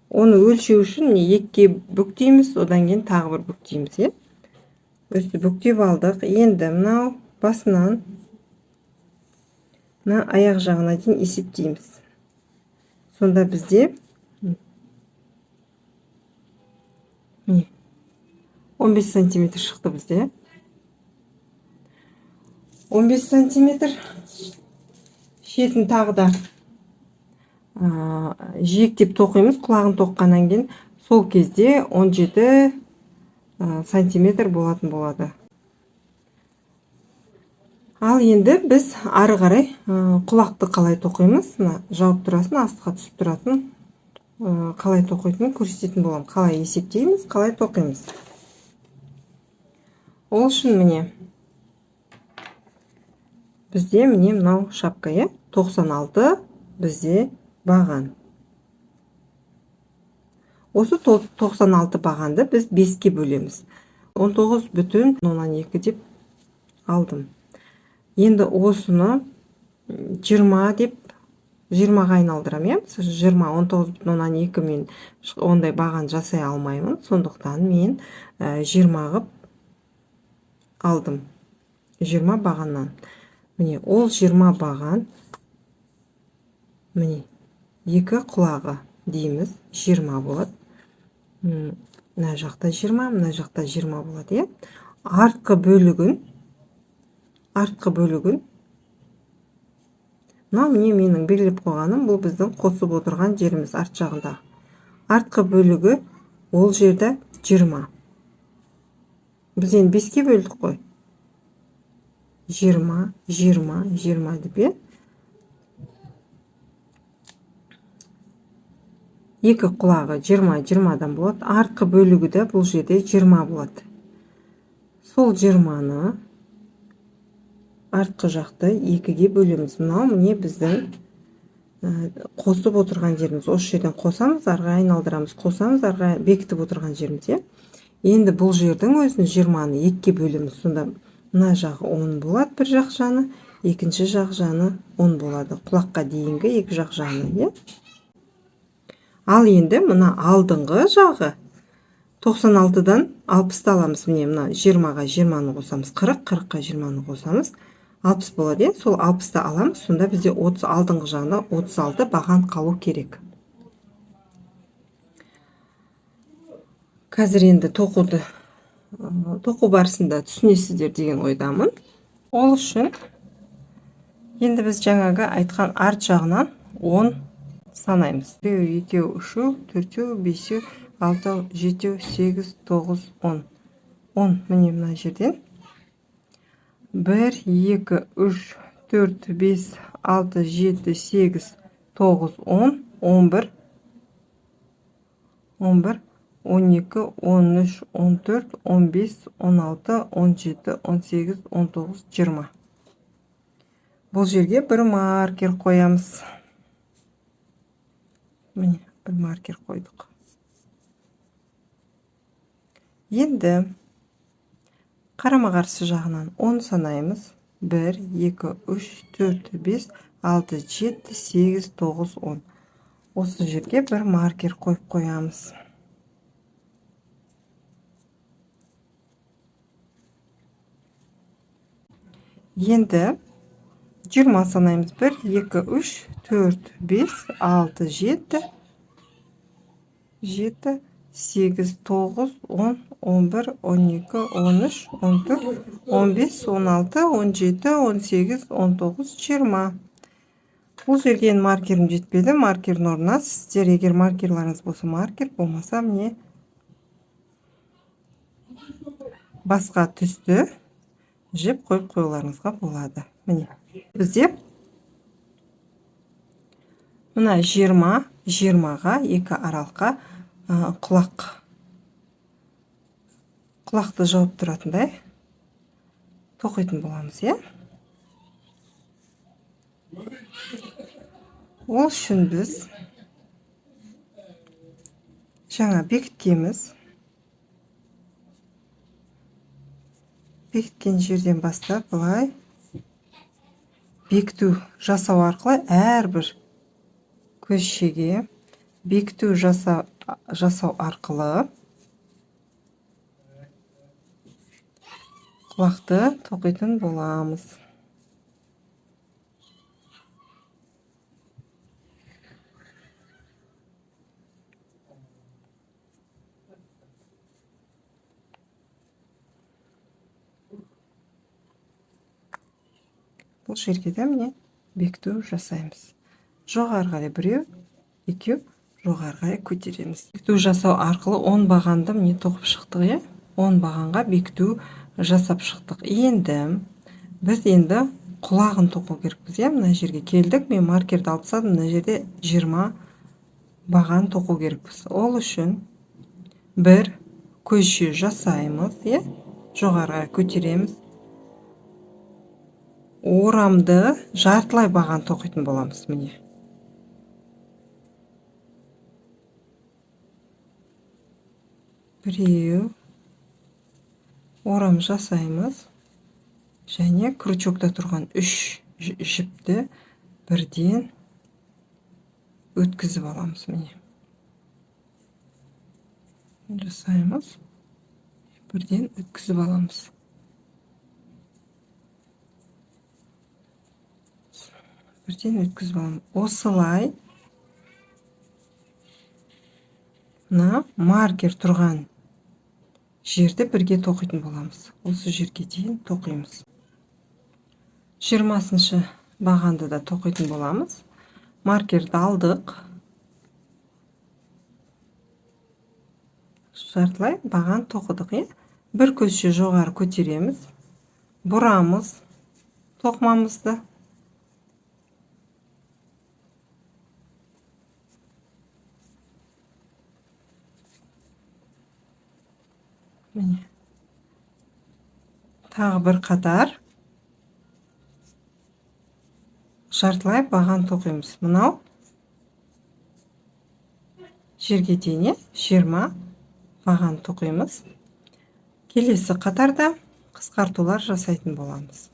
Оны өлшеу үшін міне екіге бүктейміз, одан кейін тағы бір бүктейміз, иә. Өстіп бүктеп алдық. Енді мынау басынан мына аяқ жағына дейін есептейміз. Сонда бізде міне 15 сантиметр шықты бізде. 15 сантиметр. Шетін тағы да жиектеп тоқимыз. Құлағын тоққаннан кейін сол кезде 17 сантиметр болатын болады. Ал енді біз ары қарай құлақты қалай тоқимыз, мына жауып тұратын, астқа түсіп тұратын, қалай тоқитынын көрсететін боламын. Қалай есептейміз, қалай тоқимыз. Ол үшін міне бізде міне мынау шапка, иә, 96 бізде баған. Осы 96 бағанды біз 5-ке бөлеміз. 19,2 деп алдым. Енді осыны 20 деп 20-ға айналдырамын, иә? 20, 19,2 мен ондай баған жасай алмаймын. Сондықтан мен 20 қып алдым. 20 бағаннан. Міне, ол 20 баған, міне, екі құлағы дейміз, 20 болады. Мына жақта 20, мына жақта 20 болады, иә? Артқы бөлігін Мынау міне менің белгілеп қойғаным, бұл біздің қосып отырған жеріміз арт жағында. Артқы бөлігі ол жерде 20. Біз енді 5-ке бөлдік қой. 20, 20, 20 деп, иә? Екі құлағы 20, 20-дан болады. Артқы бөлігі де бұл жерде 20 болады. Сол 20-ны артқы жақты 2-ге бөлеміз. Мынау міне біздің қосып отырған жеріміз. Осы жерден қосамыз, арға айналдырамыз, қосамыз, арға бекітіп отырған жеріміз, иә? Енді бұл жердің өзін 20-ны 2-ге бөлеміз. Сонда мына жағы 10 болады, бір жақ жаны, екінші жақ жаны 10 болады. Құлаққа дейінгі екі жақ жаны, иә? Ал енді мына алдыңғы жағы 96-дан 60-ты аламыз. Міне мына 20-ға 20-ны қосамыз, 40, 40-қа 20-ны қосамыз, 60 болады, иә? Сол 60-ты аламыз, сонда бізде 30 алдыңғы жағында 36 баған қалу керек. Қазір енді тоқу барысында түсінесіздер деген ойдамын. Ол үшін енді біз жаңағы айтқан арт жағынан 10 санаймыз. 1, 2, 3, 4, 5, 6, 7, 8, 9, 10. 10 міне мына жерден. 1, 2, 3, 4, 5, 6, 7, 8, 9, 10, 11, 11, 12, 13, 14, 15, 16, 17, 18, 19, 20. Бұл жерге бір маркер қоямыз. Міне, бір маркер қойдық. Енді қарама-қарсы жағынан 10 санаймыз. 1, 2, 3, 4, 5, 6, 7, 8, 9, 10. Осы жерге бір маркер қойып қоямыз. Енді 20 санаймыз. 1, 2, 3, 4, 5, 6, 7, 7, 8, 9, 10, 11, 12, 13, 14, 15, 16, 17, 18, 19, 20. Бұл жерге енді маркерім жетпеді. Маркердің орнына сіздер егер маркерларыңыз болса маркер, болмаса міне басқа түсті жіп қойып қоюларыңызға болады. Міне бізде мына 20, 20-ға екі аралыққа құлақты жауып тұратындай тоқитын боламыз, иә? Ол үшін біз жаңа бекіткенбіз. Бекіткен жерден бастап былай бекіту жасау арқылы әрбір көзшеге бекіту жасау арқылы құлақты тоқитын боламыз. Бұл жерге де міне бекіту жасаймыз. Жоғары қарай біреу, екеу, жоғары қарай көтереміз. Бекіту жасау арқылы 10 бағанды міне тоқып шықтық, иә? 10 бағанға бекіту жасап шықтық. Енді біз енді құлағын тоқу керекпіз, иә? Мына жерге келдік, мен маркерді алып тастадым, мына жерде 20 баған тоқу керекпіз. Ол үшін бір көзше жасаймыз, иә? Жоғары қарай көтереміз. Орамды жартылай баған тоқитын боламыз, міне. Біреу орам жасаймыз және крючокта тұрған 3 жіпті бірден өткізіп аламыз, міне. Жасаймыз, бірден өткізіп аламыз. Бірден өткізіп аламыз. Осылай мына маркер тұрған жерді бірге тоқитын боламыз. Осы жерге дейін тоқимыз. 20-шы Бағанды да тоқитын боламыз. Маркерді алдық. Жартылай баған тоқыдық, иә? Бір көзше жоғары көтереміз. Бұрамыз тоқымамызды. Міне. Тағы бір қатар жартылай баған тоқимыз. Мынау жерге дейін 20 баған тоқимыз. Келесі қатарда қысқартулар жасайтын боламыз.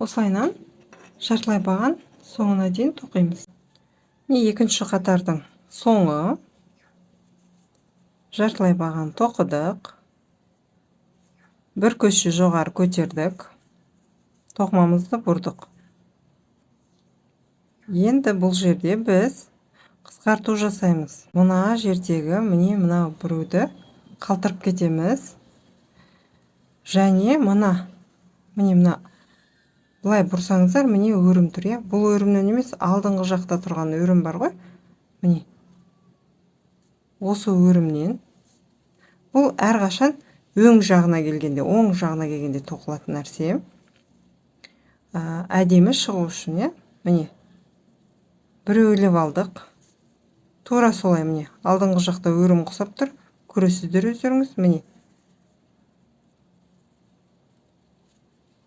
Осылайынан жартылай баған соңына дейін тоқимыз. Міне, екінші қатардың соңы. Жартылай баған тоқыдық. Бір көзше жоғары көтердік. Тоқымамызды бұрдық. Енді бұл жерде біз қысқарту жасаймыз. Мына жердегі міне мына біреуді қалдырып кетеміз. Және мына, міне мына былай бұрсаңыздар, міне өрім тұр, иә? Бұл өрімнен емес, алдыңғы жақта тұрған өрім бар ғой. Міне. Осы өрімнен. Бұл әрқашан өң жағына келгенде, оң жағына келгенде тоқылатын нәрсе. Әдемі шығу үшін, иә? Міне. Біреулеп алдық. Тура солай, міне. Алдыңғы жақта өрім ұқсап тұр. Көресіздер өздеріңіз, міне.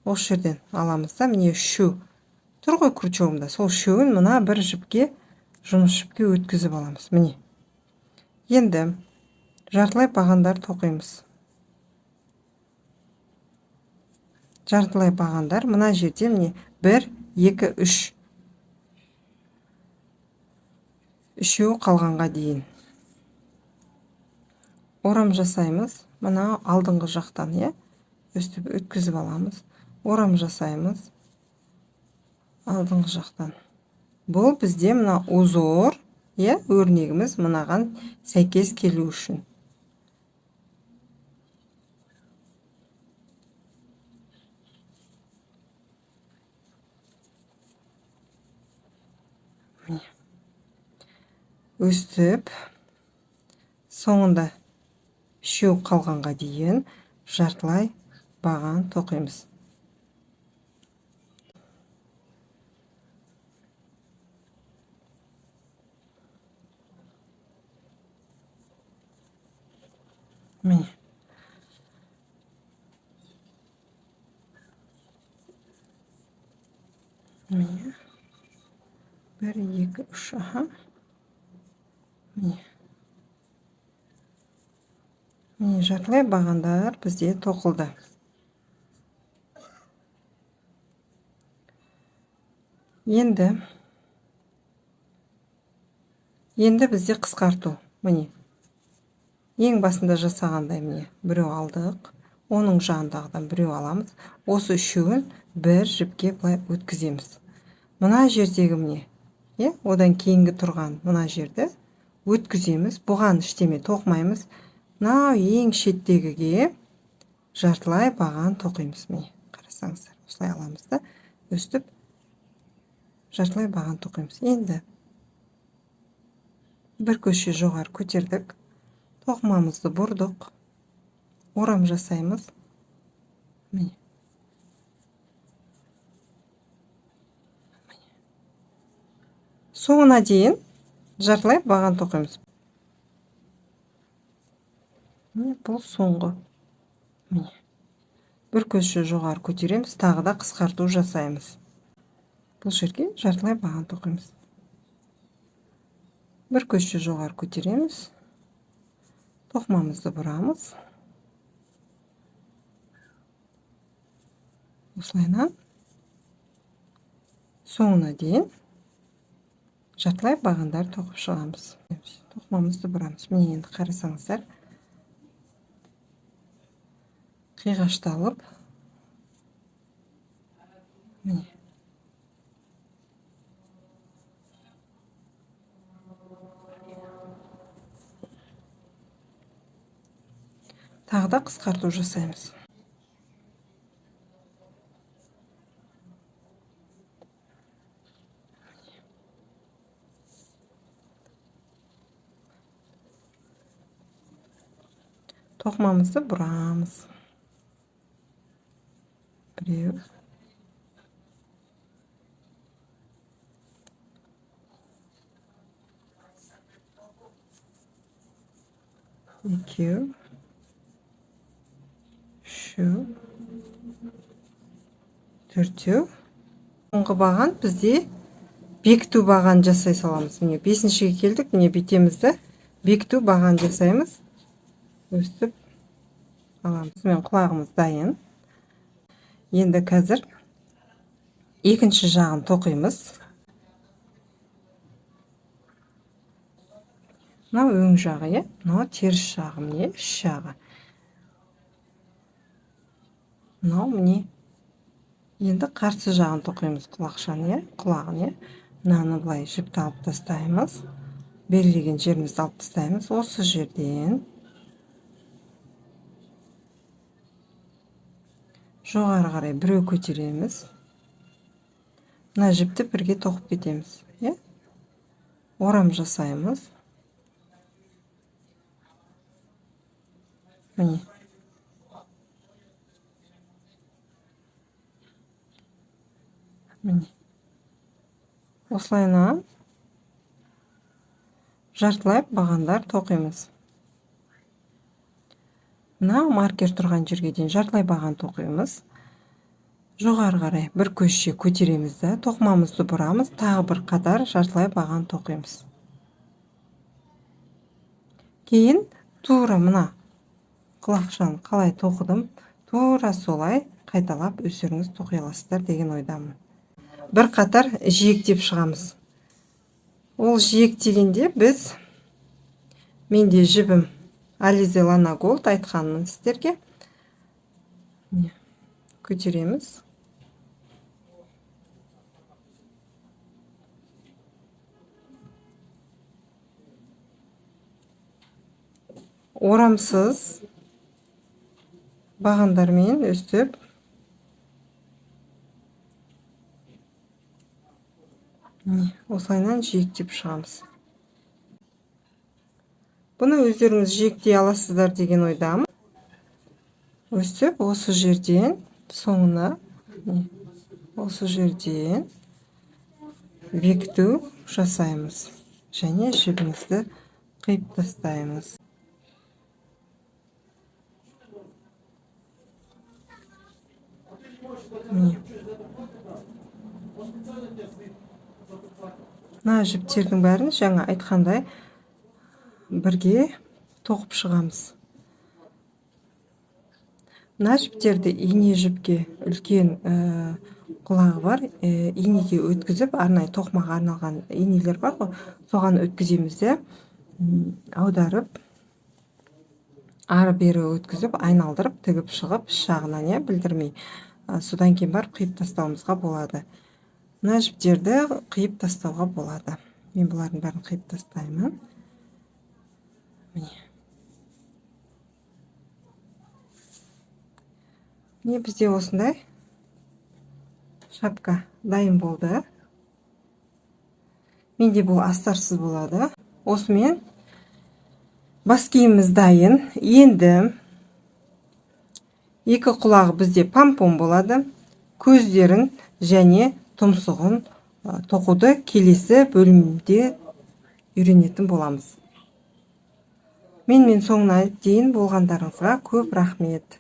Осы жерден аламыз да, міне үшеу тұр ғой крючогымда. Сол үшеуін мына бір жіпке, жұмыс жіпке өткізіп аламыз. Міне. Енді жартылай бағандар тоқимыз. Жартылай бағандар мына жерде міне 1, 2, 3. Үшеу қалғанға дейін. Орам жасаймыз. Мына алдыңғы жақтан, иә? Өстіп өткізіп аламыз. Орам жасаймыз алдыңғы жақтан. Бұл бізде мына узор, иә, өрнегіміз мынаған сәйкес келу үшін. Міне. Өстіп соңында үшеу қалғанға дейін жартылай баған тоқимыз. Міне. Міне. 1, 2, 3, аха. Міне. Міне, жартылай бағандар бізде тоқылды. Енді бізде қысқарту. Міне. Ең басында жасағандай міне біреу алдық, оның жағындағыдан біреу аламыз. Осы үшеуін бір жіпке былай өткіземіз. Мына жердегі міне, иә, одан кейінгі тұрған мына жерді өткіземіз. Бұған ештеме тоқымаймыз. Мынау ең шеттегіге жартылай баған тоқимыз. Міне, қарасаңыздар, осылай аламыз да, өстіп жартылай баған тоқимыз. Енді бір көше жоғары көтердік. Тоқымамызды бұрдық. Орам жасаймыз. Міне. Міне. Соңына дейін жартылай баған тоқимыз. Міне, бұл соңғы. Міне. Бір көзше жоғары көтереміз, тағы да қысқарту жасаймыз. Бұл жерге жартылай баған тоқимыз. Бір көзше жоғары көтереміз. Тоқымамызды бұрамыз. Осылайынан соңына дейін жартылай бағандар тоқып шығамыз. Тоқымамызды бұрамыз. Міне, енді қарасаңыздар, қиғашталып Міне. Тағы да қысқарту жасаймыз. Тоқымамызды бұрамыз. Біреу. Екеу. Үшеу. Төртеу. Соңғы баған бізде бекіту баған жасай саламыз. Міне бесіншіге келдік, міне бүйтеміз де бекіту баған жасаймыз. Өстіп аламыз. Мен құлағымыз дайын. Енді қазір екінші жағын тоқимыз. Мынау өң жағы, иә? Мынау теріс жағы, міне іш жағы. Мынау міне. Енді қарсы жағын тоқимыз құлақшаны, иә? Құлағын, иә? Мынаны былай жіпті алып тастаймыз. Белгілеген жерімізді алып тастаймыз. Осы жерден жоғары қарай біреу көтереміз. Мына жіпті бірге тоқып кетеміз, иә? Орам жасаймыз. Міне. Міне. Осылайынан жартылай бағандар тоқимыз. Мына маркер тұрған жерге дейін жартылай баған тоқимыз. Жоғары қарай бір көшше көтереміз да, тоқымамызды бұрамыз, тағы бір қатар жартылай баған тоқимыз. Кейін тура мына құлақшаны қалай тоқыдым, тура солай қайталап өздеріңіз тоқи аласыздар деген ойдамын. Бір қатар жиектеп шығамыз. Ол жиектегенде біз, менде жібім Alize Lana Gold, айтқанмын сіздерге. Көтереміз. Орамсыз бағандармен өстіп осылайынан жиектеп шығамыз. Бұны өздеріңіз жиектей аласыздар деген ойдамын. Өстіп осы жерден соңына, осы жерден бекіту жасаймыз және жібімізді қиып тастаймыз. Міне. Мына жіптердің бәрін жаңа айтқандай бірге тоқып шығамыз. Мына жіптерді ине жіпке үлкен құлағы бар, инеге өткізіп, арнайы тоқымаға арналған инелер бар ғой, соған өткіземіз де, аударып, ары бері өткізіп, айналдырып, тігіп шығып, іш жағынан, иә, білдірмей. Содан кейін барып қиып тастауымызға болады. Мына жіптерді қиып тастауға болады. Мен бұлардың бәрін қиып тастаймын. Міне. Міне бізде осындай шапка дайын болды. Менде бұл астарсыз болады. Осымен бас киіміміз дайын. Енді екі құлағы бізде помпон болады. Көздерін және тұмсығын тоқуды келесі бөлімде үйренетін боламыз. Менімен соңына дейін болғандарыңызға көп рахмет.